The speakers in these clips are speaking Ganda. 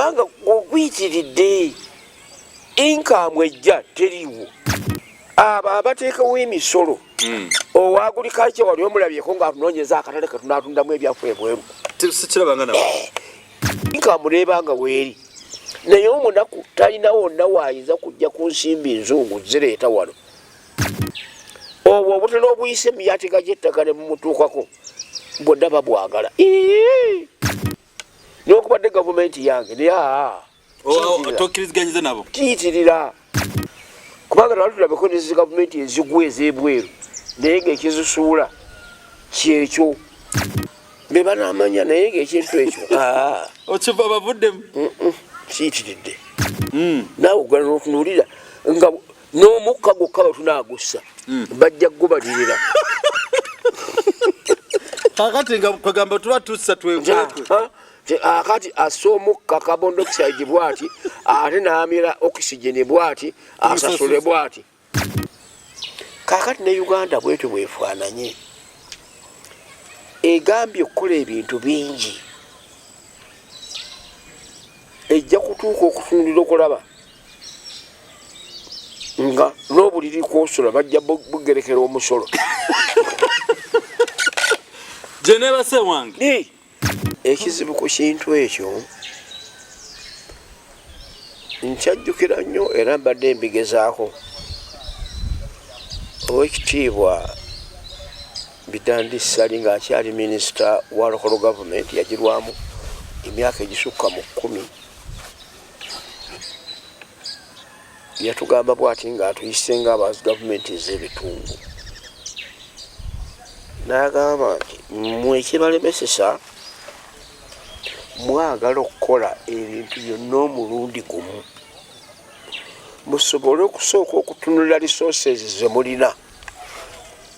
Kubanga oguyitiridde, income ejja teriiwo. Abo abateekawo emisolo, owa agriculture wali omulabyeko ng'atunoonyeza akatale ketunatundamu ebyaffe ebweru? Sikirabanga nabo. Income neebanga weeri, naye omunaku talina wonna waayinza kujja ku nsimbi nzungu zireeta wano. Obwo obutera obuyisa emiyatiga gy'ettaka ne bumutuukako, bwonna babwagala. Nokubadde gavumenti yange, naye aa. Tokkiriziganyiza nabo. Kiyitirira, kubanga twali tulabeko nezi gavumenti ezigwa ez'ebweru, naye ngaekizisuula kyekyo be banamanya, naye ngaekintu ekyo okiva bavuddemu. Kiyitiridde. Naawe ogala notunuulira nga n'omukka gwokka bwetunagussa, bajja kugubalirira. Kakati nga kwegamba tuba tussa twekwekwe. Akati assa omukka carbon dioxide bwati, ate n'amira oxygen bwati, asasule bwati. Kakati ne Uganda bwetyo bwefaananye, egambye okukola ebintu bingi, ejja kutuuka okutunulira okulaba nga n'obuliri kwosula bajja bugerekera omusolo. Gye neebase wange. Ekizibu ku kintu ekyo nkyajjukira nnyo, era mbadde mbigezaako. Owekitiibwa Bidandi Ssali ng'akyali minisita wa local government, yagirwamu emyaka egisukka mu 10, yatugamba bwati ng'atuyise nga aba gavumenti ez'ebitundu, n'agamba nti mmwe ekibalemesesa mwagala okukola ebintu byonna omulundi gumu. Musobole okusooka okutunula resources ze mulina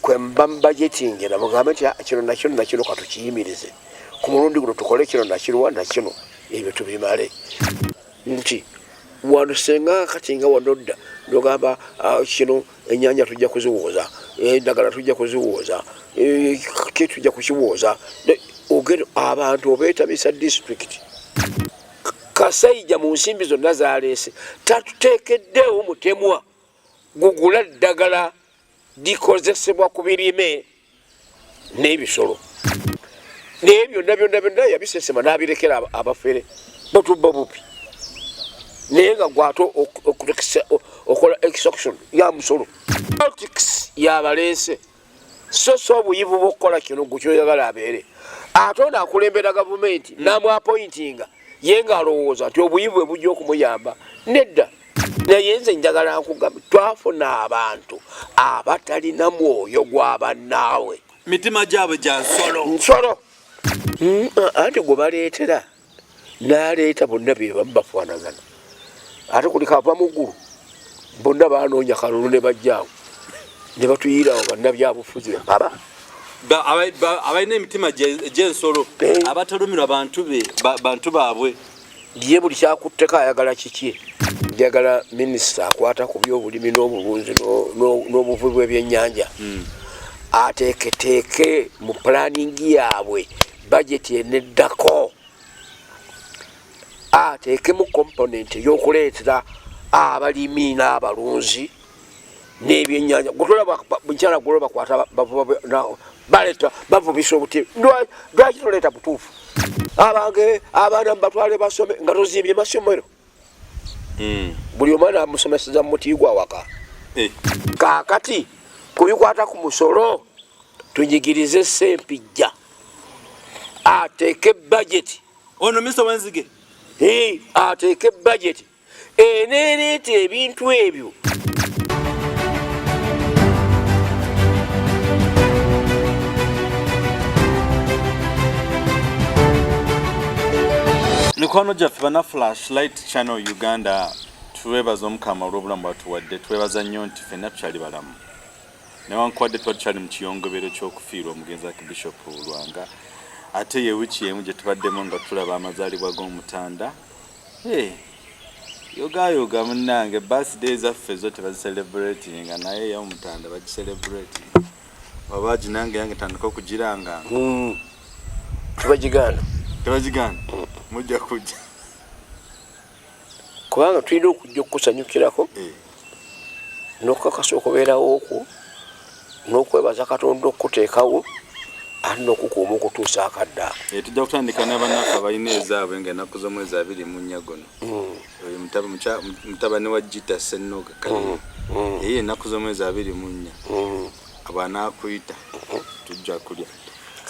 kwe muba mubudgetingira, mugambe nti, "Ah, kino nakino nakino katukiyimirize ku mulundi guno, tukole kino nakirwa nakino, ebyo tubimale." Nti wano senga kati nga wanodda nogamba, "Ah, kino enyanja tujja kuziwooza, endagala tujja kuziwooza, ki tujja kukiwooza." Ogenda abantu obeetabisa district. Kasaija mu nsimbi zonna zaleese tatuteekeddeewo mutemwa gugula ddagala likozesebwa ku birime n'ebisolo, naye byonna byonna byonna yabisesema n'abirekera abafere batubba bubi. Naye nga gwate okola extraction ya musolo, politics yabaleese, so si obuyivu bw'okukola kino. Gwe kyoyagala abeere ate ono akulembera gavumenti n'amwapointinga, ye ng'alowooza nti obuyivu bwe bujja okumuyamba. Nedda. Naye nze njagala nkugamba, twafuna abantu abatalina mwoyo gwa bannaawe. Mitima gyabwe gya nsolo. Nsolo. Anti gwe baleetera n'aleeta bonna be bamu bafaanagana, ate kuliko ava mu ggulu. Bonna banoonya kalulu ne bajjaawo ne batuyiirawo bannabyabufuzi aba Abalina emitima egy'ensolo, abatalumirwa bantu be bantu baabwe. Ye buli kyakutteko ayagala kiki. Njagala minisita akwata ku byobulimi n'obulunzi n'obuvubi bw'ebyennyanja ateeketeeke mu planning yaabwe bajeti eneddako, ateekemu component ey'okuleetera abalimi n'abalunzi n'ebyennyanja. Gutolaba mukyala gulo bakwata bavuba baleeta bavubisa obuti. Lwaki toleeta butuufu? Abange abaana mubatwale basome nga tozimbye masomero. Buli omwana amusomeseza mu muti gwa waka. Kaakati kubikwata ku musolo, tunyigirize Sempijja ateeke bajeti. Ono minisita wenzige. Ateeke bajeti eneereeta ebintu ebyo. Mikwano gyaffe bana Flash Light Channel Uganda, twebaza Omukama olw'obulamu bwatuwadde. Twebaza nnyo nti ffenna tukyali balamu newankubadde tuba tukyali mu kiyongobero ky'okufiirwa omugenzi Archbishop Lwanga. Ate ye wiiki emu gye tubaddemu nga tulaba amazaalibwa g'Omutanda. Hey, yogayoga munnange, birthday zaffe zo tebazicelebratinga, naye ey'Omutanda bagicelebrating. Oba ginange yange tandika okugiranga. Tebagigaana. Tebagigaana, mujja kujja. Kubanga tulina okujja okukusanyukirako eh. N'okukakasa okubeerawo okwo n'okwebaza Katonda okukuteekawo ate n'okukuuma okutuusa akadde ako. Eh, tujja kutandika n'abannaffe abalina ezaabwe nga ennaku z'omwezi 24 guno. Oyo mutabani wa Gita Ssennoga kale eye ennaku z'omwezi 24 abanaakuyita tujja kulya.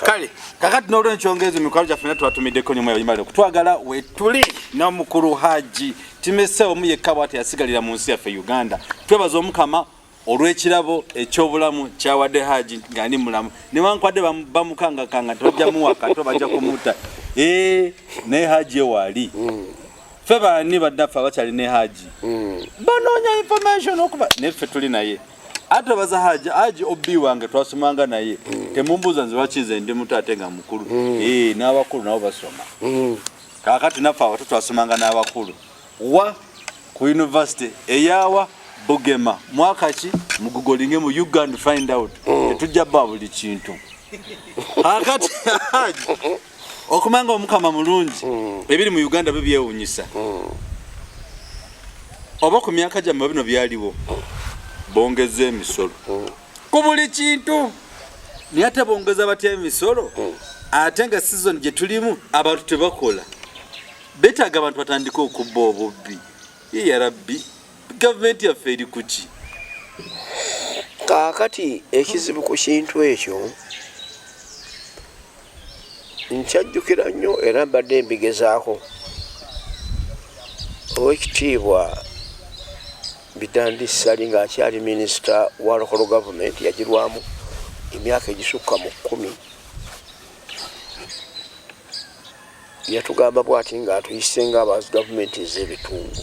Kale kakati n'olwensonga ezo mikwano gyaffe na twatumiddeko nyuma yabimale okutwagala wetuli n'omukulu Haji Timese omu yekka bw'ati yasigalira mu nsi yaffe Uganda. Twebaza Omukama olw'ekirabo eky'obulamu kyawadde Haji nga ndi mulamu, newankubadde bamukangakanga nti bajja muwa kato, bajja kumutta, eh, naye Haji ewaali. Ffe baani bannaffe abakyali ne Haji banoonya information okuva naye ffe tuli naye. Ate baza Haji, Haji obbi wange twasomanga naye. Temumbuuza nze lwaki nze ndi muto ate nga mukulu. Eh, n'abakulu nabo basoma. Kaakati naffe abato twasomanga n'abakulu wa ku university eyawa Bugema mwaka ki mugugolinge mu Uganda find out. Tetujja ba buli kintu. Kaakati Haji okumanga Omukama mulungi, ebiri mu Uganda byo byewunyisa. Oba ku myaka gyammwe bino byaliwo, bongeza emisolo ku buli kintu, naye ate bongeza batya emisolo ate nga season gye tulimu abantu tebakola? Beetaaga abantu batandike okubba obubbi. Ya Rabbi, gavumenti yaffe eri kuki? Kaakati ekizibu ku kintu ekyo nkyajjukira nnyo era mbadde mbigezaako. Owekitiibwa Bidandi Ssali ng'akyali minisita wa local government, yagirwamu emyaka egisukka mu 10, yatugamba bw'ati ng'atuyise ng'abazi gavumenti ez'ebitundu,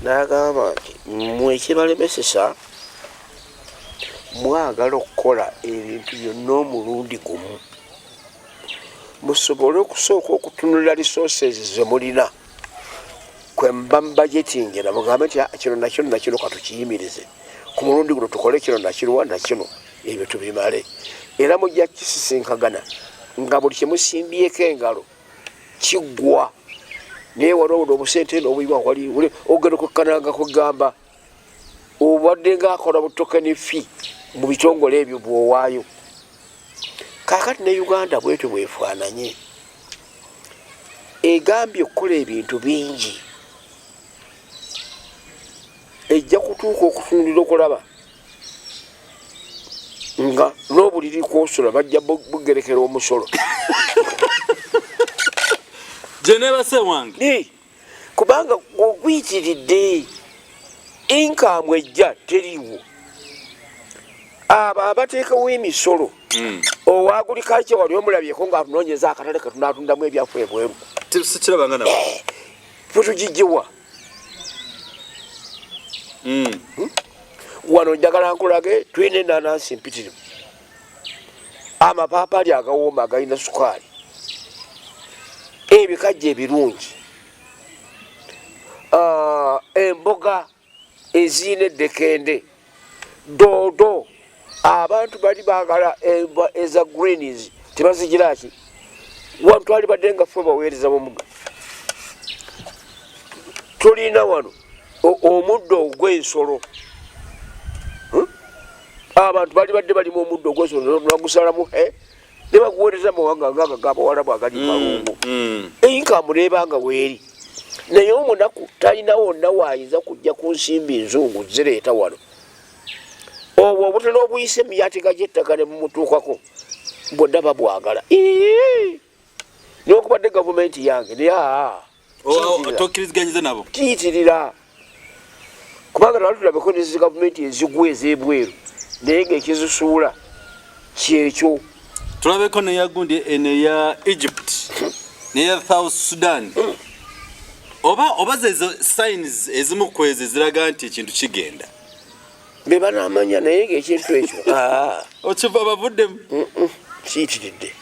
n'agamba nti mmwe ekibalemesesa mwagala okukola ebintu byonna omulundi gumu, musobole okusooka okutunula resources ze mulina kwe muba mubudgetingira, mugambe nti ah, kino nakino nakino katukiyimirize ku mulundi guno, tukole kino nakirwa nakino, ebyo tubimale. Era mujja kisisinkagana nga buli kyemusimbyeko engalo kiggwa, naye waliwo buno obusente n'obuyiwa wali ogenda okukkananga kugamba obadde ng'akola butokeni fi mu bitongole ebyo bw'owaayo. Kaakati ne Uganda bwetyo bwefaananye, egambye okukola ebintu bingi, ejja kutuuka okutunulira okulaba nga n'obuliri kwosula bajja bugerekera omusolo. Gyenebase wange kubanga oguyitiridde, income ejja teriiwo. Abo abateekawo emisolo owa agriculture wali omulabyeko ng'atunoonyeza akatale ketunatundamu ebyaffe ebweru? Sikirabanga nabo. Ffe tugijjewa? Wano njagala nkulage, tulina enanansi mpitirivu, amapaapaali agawooma agalina sukaali, ebikajjo ebirungi, emboga ezirina eddekende, doodo. Abantu bali baagala enva eza greens, tebazigira ki? Wano twalibadde nga ffe baweereza b'omugga. Tulina wano omuddo ogw'ensolo. Abantu bali badde balimu omuddo ogw'ensolo, nagusalamu ne baguweereza mawanga ngaaga gabawalabu agali malungu. Inkamu neebanga weeri, naye omunaku talina wonna waayinza kujja ku nsimbi nzungu zireeta wano. Obwo obutono obuyise emyatiga gy'ettaka ne bumutuukako bwonna babwagala. Newakubadde gavumenti yange, naye aa Tokkiriziganyiza nabo? Kiyitirira, kubanga twali tulabeko nezi gavumenti ezigwa ez'ebweru, naye ng'ekizisuula kyekyo. Tulabeko neya gundi eno eya Egypt neya South Sudan, oba zezo signs ezimu kwezo eziraga nti ekintu kigenda. Be banamanya, naye ng'ekintu ekyo Okiva bavuddemu. Kiyitiridde.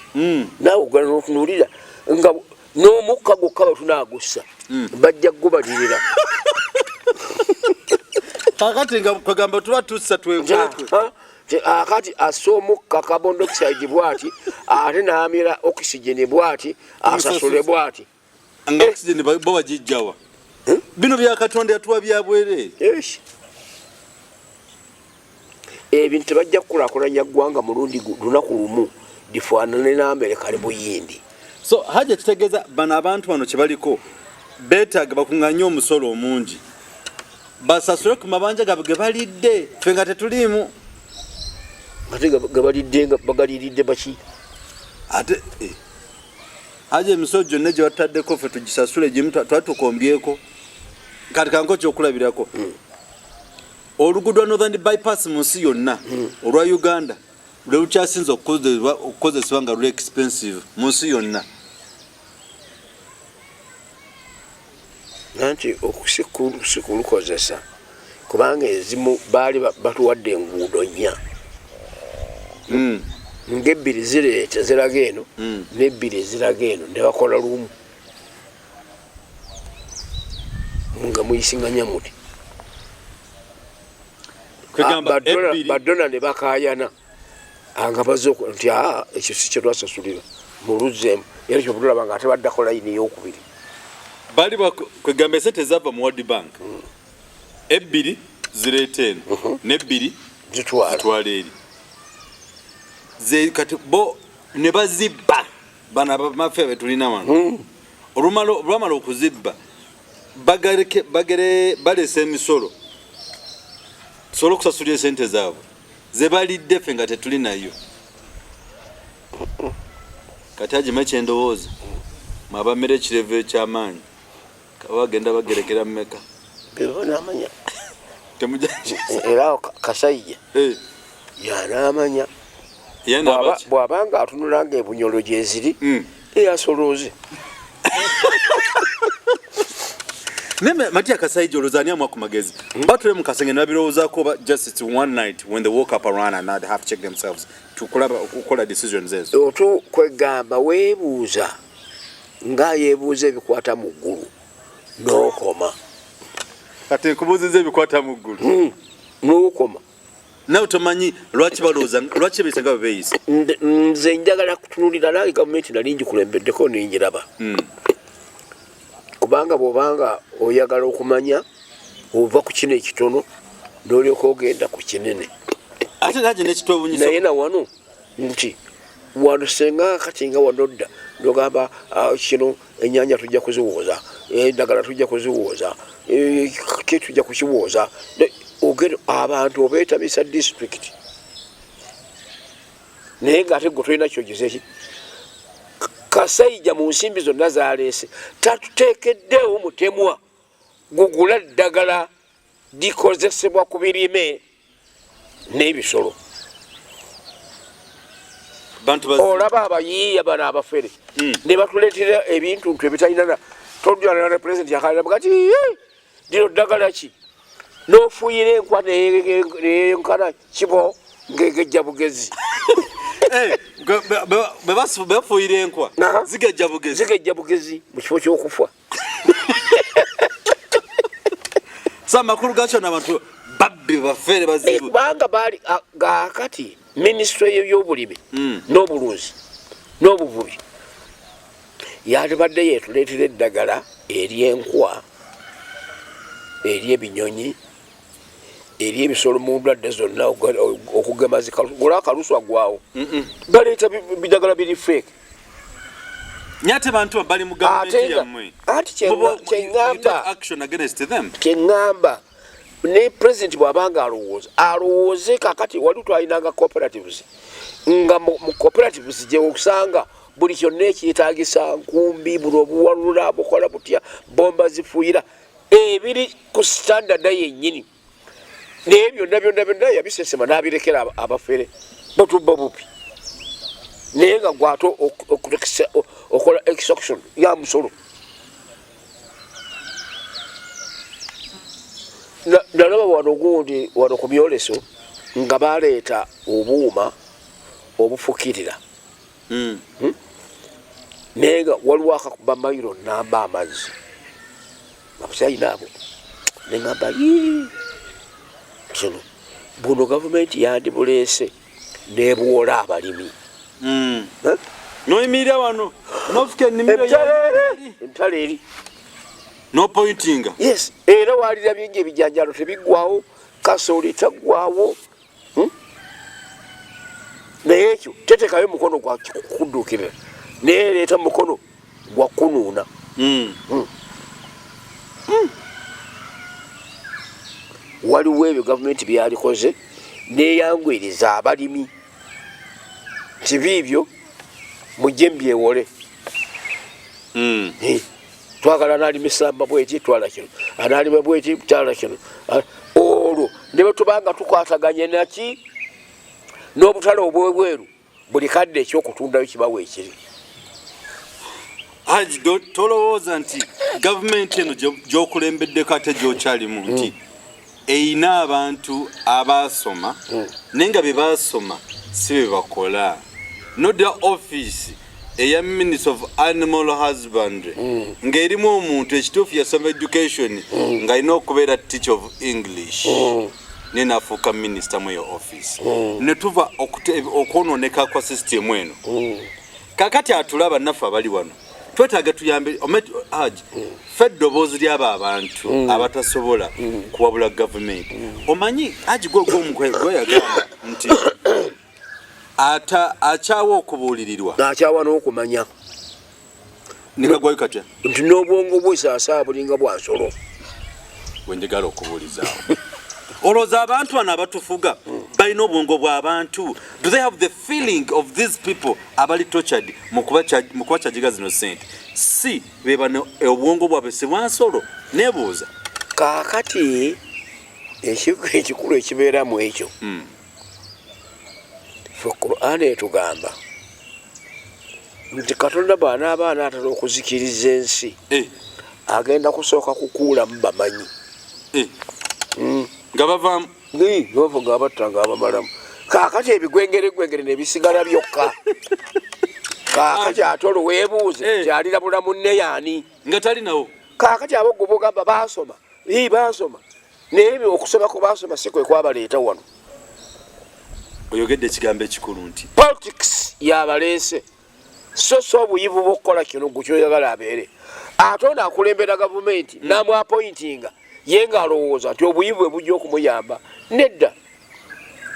Naawe ogala n'otunuulira nga n'omukka gwokka bwe tunaagussa bajja kugubalirira. Kakati nga kwegamba tuba tussa twekwekwe. Akati assa omukka carbon dioxide bwati, ate n'amira oxygen bwati, asasule bwati. Nga oxygen bo bagijjawa? Hmm? Bino bya Katonda yatuwa bya bwereere. Ebintu tebajja kukulakulanya ggwanga mulundi lunaku lumu lifaanane n'Amerika ne Buyindi. So Hajja, kitegeeza bano abantu bano kyebaliko beetaaga bakunganye omusolo omungi basasule ku mabanja gaabwe ge balidde, ffe nga tetuliimu. Ate gebalidde nga bagaliridde baki? Ate Hajja, emisolo gyonna gye batutaddeko ffe tugisasule, gimu twali tukombyeko. Kati kanko kyokulabirako, oluguudo lwa Northern Bypass mu nsi yonna, olwa Uganda lwe lukyasinze okukozesebwa nga luli expensive mu nsi yonna. Anti sikulukozesa kubanga ezimu baali batuwadde enguudo nnya, ng'ebbiri zireeta ziraga eno, n'ebbiri ziraga eno, ne bakola lumu nga muyisinganya muti. Kwegamba ebbiri Badona ne bakayana nga bazze nti aa, ekyo si kyetwasasulira, muluzzeemu. Era kyobutulaba nga ate baddako layini eyokubiri. Bali kwegamba esente zava mu World Bank, ebbiri zireeta eno, n'ebbiri zitwala zitwala eri. Ze kati bo ne bazibba bano abamafia betulina wano. Olwamala okuzibba, bagere balesa emisolo tusobole okusasulira esente zaabwe ze balidde, ffe nga tetuli nayo. Kati agima kyendowooza mwabamera ekirevu ekyamaanyi kaba bagenda bagerekera mmeka? Bebanaamanya. Temuja. Era Kasayija yanaamanya. Bw'abanga atunula nga ebunyolo gyeziri, eyasolooze. Naye Matia Kasaija, olowooza ani amuwa ku magezi? Batule mu kasenge ne babirowoozaako, oba just it's one night when they woke up around and now they have to check themselves to kulaba okukola decisions ezo? Otu kwegamba weebuuza nga yeebuuza ebikwata mu ggulu n'okoma. Kati nkubuuziza ebikwata mu ggulu. N'okoma. Nawe tomanyi lwaki balowooza, lwaki beeyisa nga bwe beeyisa? Nze njagala kutunulira nange gavumenti nali ngikulembeddeko nengiraba, kubanga bw'obanga oyagala okumanya ova ku kino ekitono n'olyoka ogenda ku kinene. Ate naje nekitwewunyisa. Naye na wano nti wano senga kati nga wanodda nogamba, ah, kino enyanja tujja kuziwooza, endagala tujja kuziwooza, ki tujja kukiwooza. Ogenda abantu obeetabisa disitulikiti, naye ngaate gwe tolina kyogizeki. Kasaija mu nsimbi zonna zaleese tatuteekeddeewo mutemwa gugula ddagala likozesebwa ku birime n'ebisolo. Bantu bazi. Olaba abayiiya bano abafere ne batuleetera ebintu ntu ebitalina todyanana. President yakaliramu kati, "Lino ddagala ki?" N'ofuuyira enkwa neyenkana kibo ng'egejja bugezi. Eh, bwe bafuuyira enkwa zigejja bugezi. Zigejja bugezi mu kifo ky'okufa. So amakulu gakyo n'abantu babbi, bafeere, bazibu. Kubanga baali gaakati minisitule y'ebyobulimi n'obulunzi n'obuvubi yatubadde yetuleetera eddagala ery'enkwa, ery'ebinyonyi, ery'ebisolo mu ndwadde zonna, okugema gula akaluswa gwawo. Baleeta bidagala biri fake. Naye ate bantu bali mu gavumenti yammwe. Anti kyeŋŋamba action against them. Kyeŋŋamba ne president bw'abanga alowooza, alowooze kakati wali twalinanga cooperatives, nga mu cooperatives gye okusanga buli kyonna ekyetagisa nkumbi, buli obuwalula bukola butya, bomba zifuuyira, ebiri ku standard yennyini. Naye byonna byonna byonna yabisesema n'abirekera abafere batubba bupi, naye nga gwate okola extraction ya musolo. Nalaba wano gundi wano ku myoleso nga baleeta obuuma obufukirira. Naye nga waliwo akakuba mayiro namba amazzi abukyalina abo, neŋamba kino buno gavumenti yandibuleese nebuwola abalimi. Noyimirira wano nofuka ennimiro entale eri nopointinga. Yes, era walira bingi, ebijanjalo tebiggwawo, kasooli taggwawo, Naye ekyo tetekayo mukono gwa kudduukirira, naye ereeta mukono gwa kunuuna. Waliwo ebyo gavumenti byalikoze neyanguyiriza abalimi nti biibyo mujje mbyewole. Twagala analima esamba bweti, twala kino, analima bweti, twala kino. Olwo ne bwetubanga tukwataganye naki n'obutale obwebweru, buli kadde ekyokutundayo kibawo ekiri. Haji, tolowooza nti gavumenti eno gyokulembeddeko ate gyokyalimu nti eyina abantu abasoma, naye nga bye basoma si bye bakola? Nodda office eya Minister of Animal Husbandry ng'erimu omuntu ekituufu yasoma education, ng'alina okubeera teacher of English, naye n'afuuka minisita mu eyo office, ne tuva okwononeka kwa system eno. Kakati atulaba naffe abali wano twetaaga tuyambe. Haji, ffe eddoboozi ly'abo abantu abatasobola kuwabula gavumenti. Omanyi Haji, gweyagamba nti ata akyawa okubuulirirwa, akyawa n'okumanya. Nikagwayo katya? Nti n'obwongo bwe saasaa bulinga bwa nsolo. Wenjagala okubuulizaawo, olowooza abantu bano abatufuga balina obwongo bw'abantu? Do they have the feeling of these people abali tortured mu kubakyajiga zino sente? Si be bano, obwongo bwabwe si bwa nsolo? Nebuuza. Kaakati ekikulu ekibeeramu ekyo, fe Qur'ani etugamba nti Katonda bw'anaaba anaatera okuzikiriza ensi, agenda kusooka kukuulamu bamanyi. Nga bavaamu. Bavu nga batta nga abamalamu. Kaakati ebigwengeregwengere nebisigala byokka. Kaakati ate olwo weebuuze, kyalirabula munne yaani? Nga talinawo. Kaakati abo gwe bogamba baasoma, ii baasoma, naye ebyo okusoma kwe baasoma si kwe kwabaleeta wano. Oyogedde ekigambo ekikulu nti politics yabaleese, so si obuyivu bw'okukola kino gwe kyoyagala abeere. Ate ono akulembera gavumenti n'amwapointinga, ye ng'alowooza nti obuyivu bwe bujja okumuyamba. Nedda,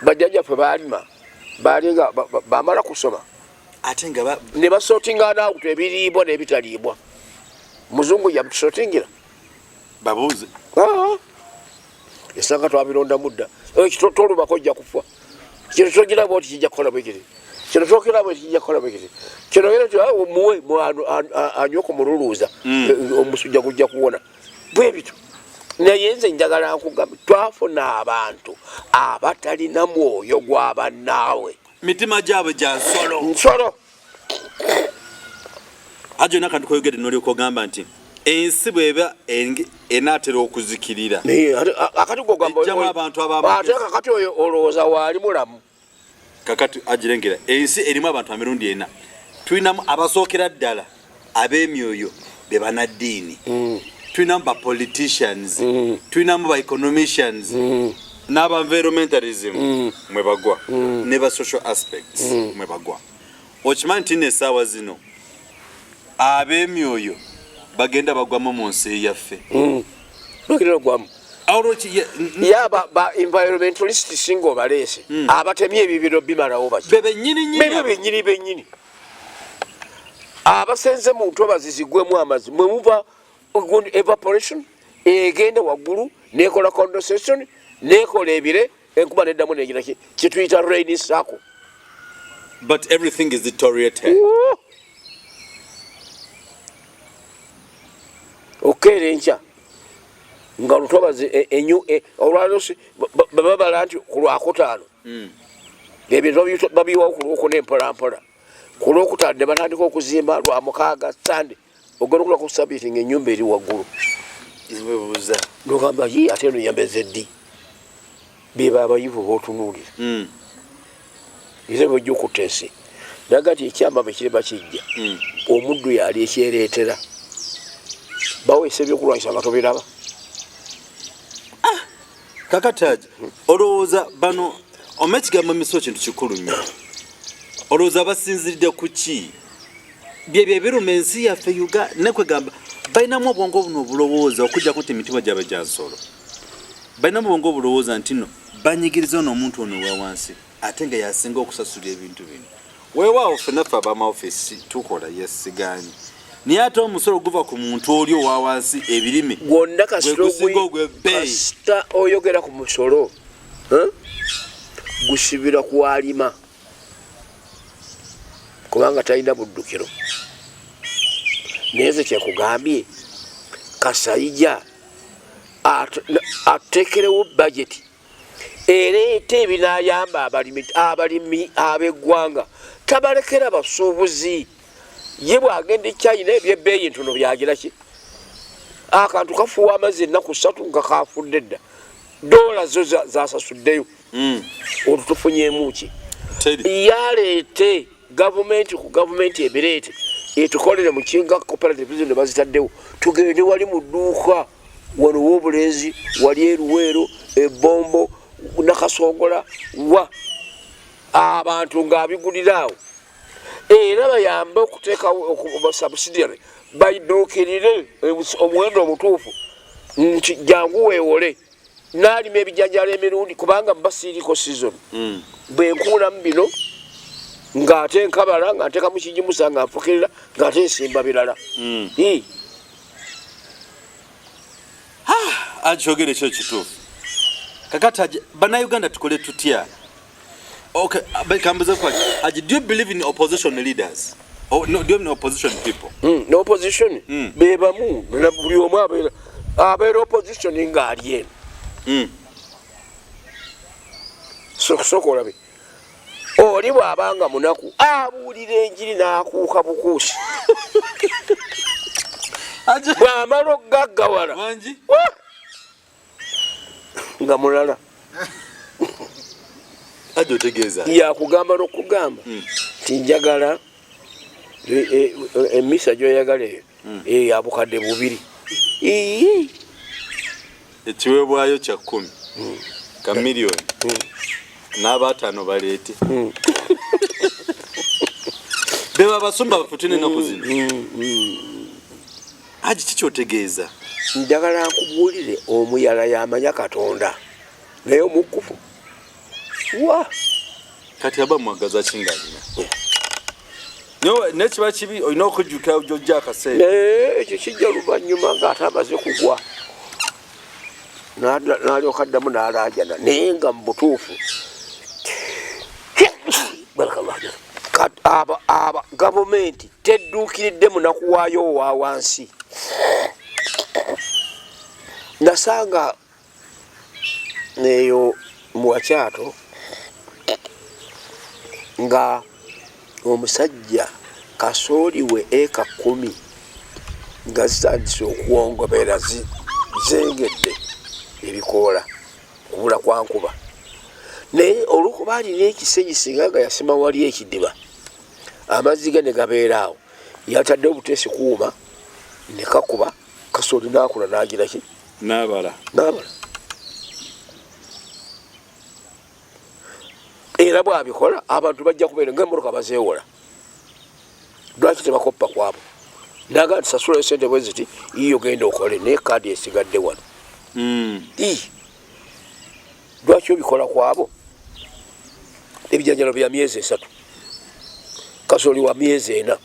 bajjajjaffe baalima, baalinga bamala kusoma ate nga ne basortinga out ebiriibwa n'ebitaliibwa. Muzungu yamutusortingira? Babuuze. Esanga twabirondamu dda. Ekyo tolubako, ojja kufa. Kino togiraba oti kijja kukola bwe kiti, kino tokiraba oti kijja kukola bwe kiti, kino era ti muwe anywe ku mululuuza, omusujja gujja kuwona, bwe bityo. Naye nze njagala nkugamba, twafuna abantu abatalina mwoyo gwa bannaawe. Mitima gyabwe gya nsolo. Nsolo. Ajo akantu koyogedde nolyoka ogamba nti ensi bweba enaatera okuzikirira, Naye akati gogamba ejjamu abantu ab'amagezi. Ate kakati oyo olowooza waali mulamu? Kakati agirengera ensi erimu abantu emirundi ena. Tulinamu abasookera ddala ab'emyoyo, be banaddiini, tulinamu ba politicians, tulinamu ba economicians n'aba environmentalism mwe bagwa, ne ba social aspects mwe bagwa. Okimanyi nti nno essaawa zino ab'emyoyo bagenda bagwamu mu nsi yaffe? Bagenda gwamu. Olwo Ya ba environmentalist singa obaleese, abatemye ebibiro bimalawo baki? Be bennyini nnyini. Bebyo bennyini bennyini abasenze mu ntobazi zigwemu amazzi, mwe muva gundi evaporation egenda waggulu nekola condensation, nekola ebire, enkuba neddamu negira kyetuyita rain cycle. But everything is deteriorated. Okukeera enkya nga lutobazi enyu olwaliro babala nti ku Lwakutaano ebintu babiwawo ku Lwokuna empolampola, ku Lwokutaano ne batandika okuzimba, Lwamukaaga, Sande, ogenda okula ku Sabiiti nga enyumba eri waggulu. Nwebuuza. Nogamba, yi, ate eno yameze ddi? Beba abayivu botunuulira, era bwejja okutta ensi. Naga nti ekyama bwe kiriba kijja, omuddu yali ekyereetera, baweesa ebyokulwanyisa nga tobiraba. Kakati aje olowooza bano oma ekigambo emiso kintu kikulu nnyo. Olowooza basinziridde ku ki? Byebyo ebiruma ensi yaffe Uganda. Nekwegamba balinamu obwongo buno obulowooza, okujjako nti emitima gyabwe gya nsolo. Balinamu obwongo obulowooza nti no banyigiriza ono omuntu ono owa wansi, ate nga yasinga okusasula ebintu bino. Weewaawo ffenna ffe ab'amaofiisi tukola, yesigaanye, naye ate omusolo guva ku muntu oli owa wansi, ebirime gwonna. Gwe gusinga ogw'ebbeeyi. Kasita oyogera ku musolo, eh? Gusibira ku alima, kubanga talina buddukiro. Naye nze kyekugambye, Kasayija atuteekerewo bajeti ereeta ebinayamba abalimi ab'eggwanga, tabalekera basuubuzi. Ye bwagenda e China, ebyebbeeyi ntono, byagira ki, akantu kafuuwa amazzi ennaku 3 nga kafudde dda, dola zo zasasuddeyo. Olwo tufunyemu ki? Teri. Yaleete gavumenti ku gavumenti ebireete, etukolere mukinga cooperative zino bazitaddewo, tugende wali mu dduuka wano w'obulenzi, wali eruweero, ebombo, Nakasongola, wa abantu ng'abigulira awo, era bayambe okuteekawo subsidiary, bayiduukirire omuwendo omutuufu nti jangu weewole n'alima ebijanjalo emirundi, kubanga mba siiriko season. Bwe nkuulamu bino ng'ate nkabala, nga nteekamu kigimusa, nga nfukirira, ng'ate nsimba birala. Ii. Akyogere ekyo kituufu. Kakati Haji, bannayuganda tukole tutya? Okay, kambuze kwaki Haji, do you believe in opposition leaders? Oh, no, do you believe in opposition people? Ne opposition bebamu, buli omu abeera opposition ng'ali eno. Sooka olabe oli bw'abanga munaku, abuulira enjiri n'akuuka bukuusi. Bw'amala okugaggawala, Wangi? Wah! Nga mulala. Haji, otegeeza? Yakugamba n'okugamba nti njagala emisa gyoyagala eyo, eyo ya 2000. Ii. Ekiweebwayo kya 10 ka miliyoni n'abaataano baleete. Beba abasumba baffe tulina ennaku zino. Haji, kikyotegeeza? Njagala nkubuulire, omuyala yamanya Katonda, naye omukufu wa? Kati aba mwagaza ki ng'alina? Naye kiba kibi, olina okujjukira gyojja akaseera. Naye ekyo kijja luvannyuma ng'ate amaze kugwa, n'alyoka addamu n'alaajana, naye nga mu butuufu Barakallahu fik. Aba gavumenti tedduukiridde munaku waayo owa wansi. Nasanga eyo muwakyato nga omusajja kasooli we eka 10 nga zitandise okuwongobera, zengedde ebikoola kubula kwa nkuba, naye olwokuba alina ekisenyi, singa nga yasima wali ekidiba, amazzi ge ne gabeera awo, yatadde obuteesi kuuma ne kakuba kasooli n'akula n'agira ki? N'abala. N'abala. Era bwabikola abantu bajja kubeera ngaemmotoka bazeewola. Lwaki tebakoppa kwabo? Naga nti sasula esente bwe ziti, iyo genda okole, naye kaadi esigadde wano. Ii. Lwaki obikola kwabo? Ebijanjalo bya myezi 3, kasooli wa myezi 4,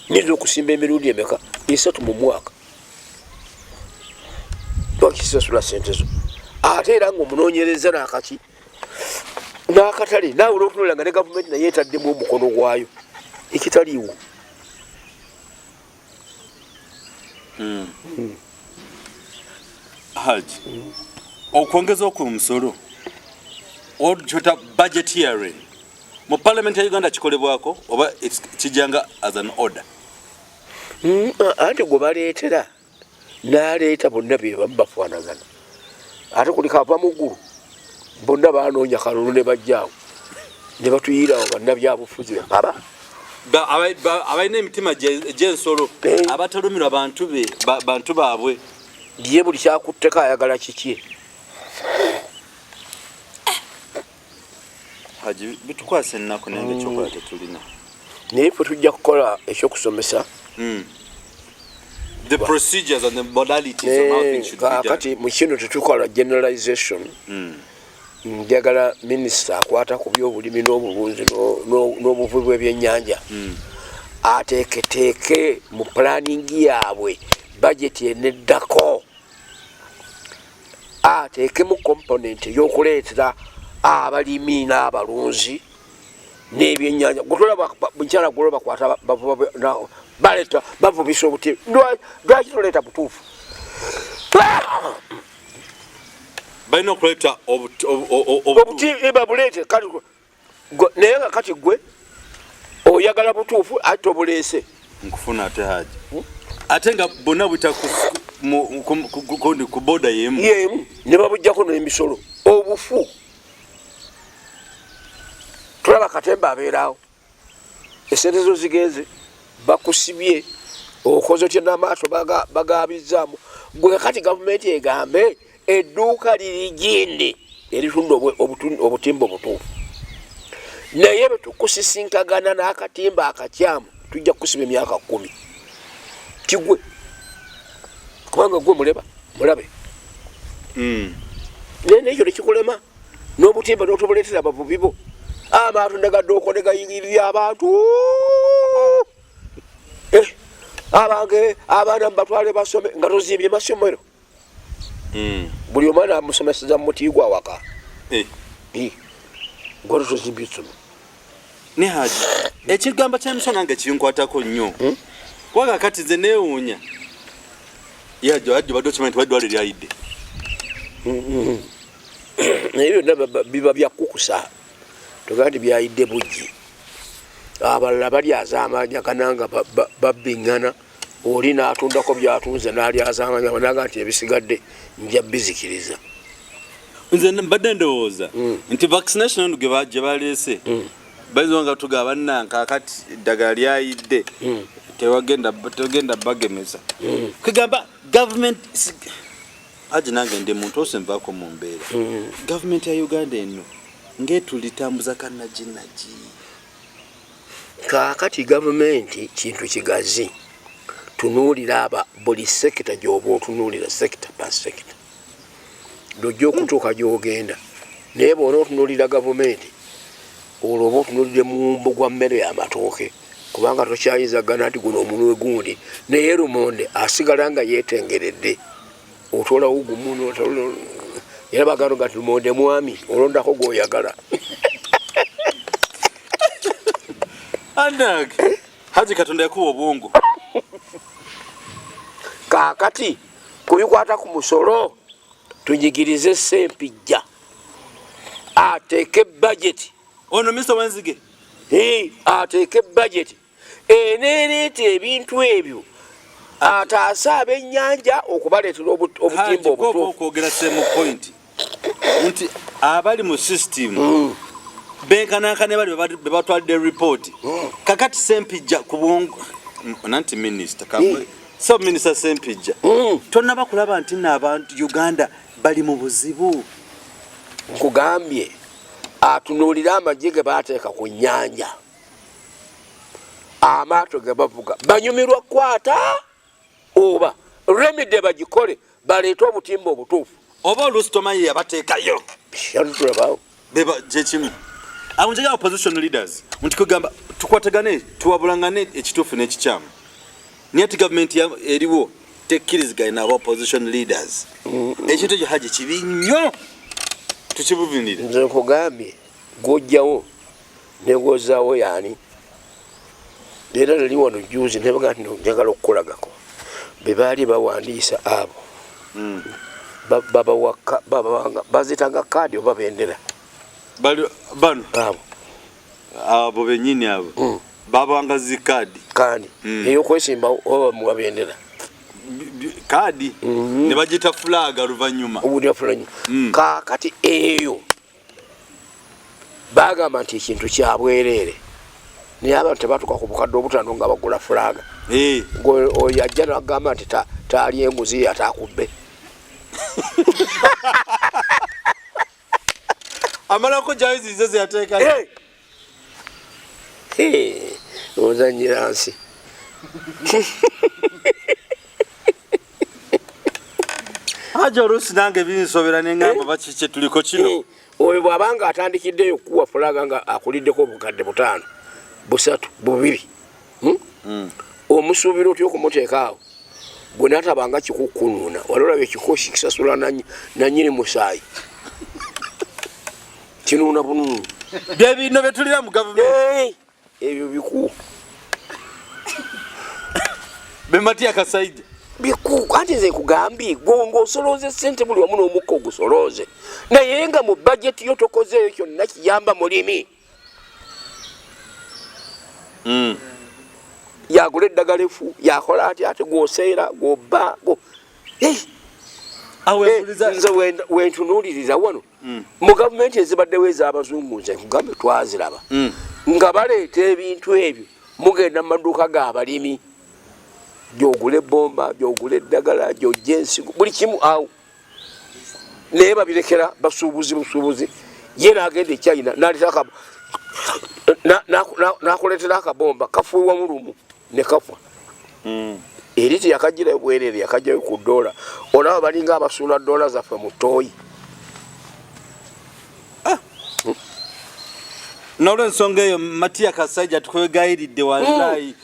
nyinza okusimba emirundi emeka? 3 mu mwaka. Lwaki sasula sente zo? Ate era nga omunoonyereza nakaki n'akatale, naawe olwotunula nga ne gavumenti naye etaddemu omukono gwayo ekitaliiwo. Haji, okwongeza okwo omusolo kyota budget hearing mu parliament ya Uganda kikolebwako oba kijjanga as an order? Anti gwe baleetera n'aleeta, bonna be bamu bafaanagana, ate kuliko ava mu ggulu. Bonna banoonya kalulu ne bajjaawo ne batuyirawo bannabyabufuzi aba. Abalina emitima egy'ensolo. Abatalumirwa bantu be bantu baabwe. Ye buli kyakutteko ayagala kiki. Haji, bitukwasa ennaku, naye nga ekyokola tetulina. Naye ffe tujja kukola ekyokusomesa. The procedures and the modalities on how things should be done. Kati mu kino tetukola generalization. Njagala minisita akwata ku byobulimi n'obulunzi n'obuvubi bw'ebyennyanja ateeketeeke mu planning yaabwe bajeti eneddako, ateekemu component ey'okuleetera abalimi n'abalunzi n'ebyennyanja. Gutolaba mukyala gwe bakwata bavuba baleeta bavubisa obuti, lwaki toleeta butuufu? Balina okuleeta obuti babuleete kati, naye nga kati gwe oyagala butuufu ate tobuleese. Nkufuna ate Haji, ate nga bonna buyita ku boda yemu. Yemu, ne babujjako n'emisolo. Obufu tulaba katemba abeeraawo, esente zo zigenze, bakusibye, okoze otya n'amaaso bagabizaamu gwe. Kati gavumenti egambe edduuka liri gindi eritunda obutimba obutuufu, naye bwe tukusisinkagana n'akatimba akakyamu tujja kukusiba emyaka 10 kigwe, kubanga gwe muleba mulabe. Naye nekyo nekikulema n'obutimba n'otubuleetera abavubi bo, amaato negaddooko negayingirira abantu. Abange abaana mubatwale basome nga tozimbye masomero. Buli omwana amusomeseza mu muti gwa waka. Gwe tozimbye essomero. Ne Haji, ekigambo ky'emisolo nange kinkwatako nnyo, kubanga kati nze neewuunya. Ye Haji, badde okimanyi nti waddwaliro lyayidde? Naye byonna biba byakukusa, togamba nti byayidde buggi. Abalala balyazaamanyagana nga babbiŋŋana, oli n'atundako byatunze n'alyazaamanya naga nti ebisigadde nja bizikiriza. Nze mbadde ndowooza nti vaccination eno gye baleese bayinza nga tugaba bannanka akati eddagala lyayidde, tewagenda bagemesa. Kwegamba gavumenti, Haji, nange ndi muntu ose nvaako mu mbeera. Gavumenti ya Uganda eno ng'etulitambuza kannaginagi. Kaakati gavumenti kintu kigazi. Tunuulira aba buli sector gy'oba otunuulira, sector pa sector, lwojja okutuuka gy'ogenda. Naye bw'ona otunuulira gavumenti, olwo oba otunuulire muwumbo gwa mmere y'amatooke, kubanga tokyayinza gana nti guno omunwe gundi, naye lumonde asigala nga yeetengeredde, otoolawo gumu era bagamba nti lumonde mwami, olondako gw'oyagala. Anag Haji, Katonda yakuwa obwongo. Kaakati kubikwata ku musolo, tunyigirize Sempijja ateeke bajeti. Ono minisita wenzige. Ateeke bajeti eneereeta ebintu ebyo, ataase ab'ennyanja okubaleetera obutimba obutuufu. Okwogera same point nti abali mu system benkanankana bali be batwalidde report. Kakati Sempijja ku bwongo nanti minisita, so minisita Sempijja, tonaba kulaba nti nno abantu Uganda bali mu buzibu? Nkugambye, atunuulire amagye ge bateeka ku nnyanja, amaato ge bavuga banyumirwa kukwata, oba remedy bagikole baleete obutimba obutuufu. Oba oluusi tomanyi yabateekayo. Tulabawo. Kyekimu awo njagala opposition leaders nti kugamba tukwatagane, tuwabulangane ekituufu n'ekikyamu, naye ati gavumenti eriwo tekkiriziganye nabo opposition leaders. Ekintu ekyo, Haji, kibi nnyo, tukibuvinire. Nze nkugambye, gwojjawo negwozaawo yaani. Era nali wano juzi nebaga nti njagala okukolagako be baali bawandiisa abo. Bazitanga kaadi oba bendera. Bano abo. Abo benyini abo babanga zikaadi. Kandi eyokwesimbawo oba bamuwa bendera? Kaadi ne bagita flag luvannyuma. Kaakati eyo bagamba nti ekintu kyabwereere, naye abantu tebatuka ku 50,000 nga bagula flag. Oyo ajja nagamba nti taali enguzi atakubbe. Amalako jayizize zeyateekayo. Ozanyira nsi. Haji oluusi nange binsobera nengamba bakikye tuliko kino. Oyo bw'abanga atandikiddeyo okukuwa fulaga nga akuliddeko obukadde 5, 3, 2. Omusuubira otya okumuteeka awo? Gwe natabanga kikukunuuna, wali olaba ekikosi kisasula nannyini musaayi. Kinuuna bunuunu. Bye bino bye tulina mu gavumenti. Ebyo biku. Be Matia Kasaija. Biku, anti nze nkugambye, gwe ng'osolooza ssente buli wamu n'omukka ogusolooze. Naye nga mu bajeti yo tokozeeyo kyonna kiyamba mulimi. Yagula eddagala effu, yakola atya ate gw'oseera, gw'obba, gwo. Awo empuliza- Nze wentunuulirira wano. Mu gavumenti ezibaddewo ez'abazungu nze nkugambe twaziraba. Nga baleeta ebintu ebyo, mugenda mu maduuka g'abalimi. Gy'ogula ebbomba, gy'ogula eddagala, gy'ojja ensigo, buli kimu awo. Naye babirekera basuubuzi busuubuzi. Ye n'agenda e China, n'akuleetera akabomba, kafuuwa mu lumu ne kafa. Eri teyakagirayo bwereere, yakagyayo ku ddoola. Olaba balinga abasuula ddoola zaffe mu ttooyi. N'olwensonga eyo Matia Kasaija tukwegayiridde wallahi.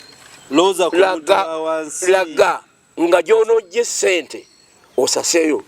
Lowooza ku muntu wa wansi. Laga nga gy'onoggya essente osaseeyo.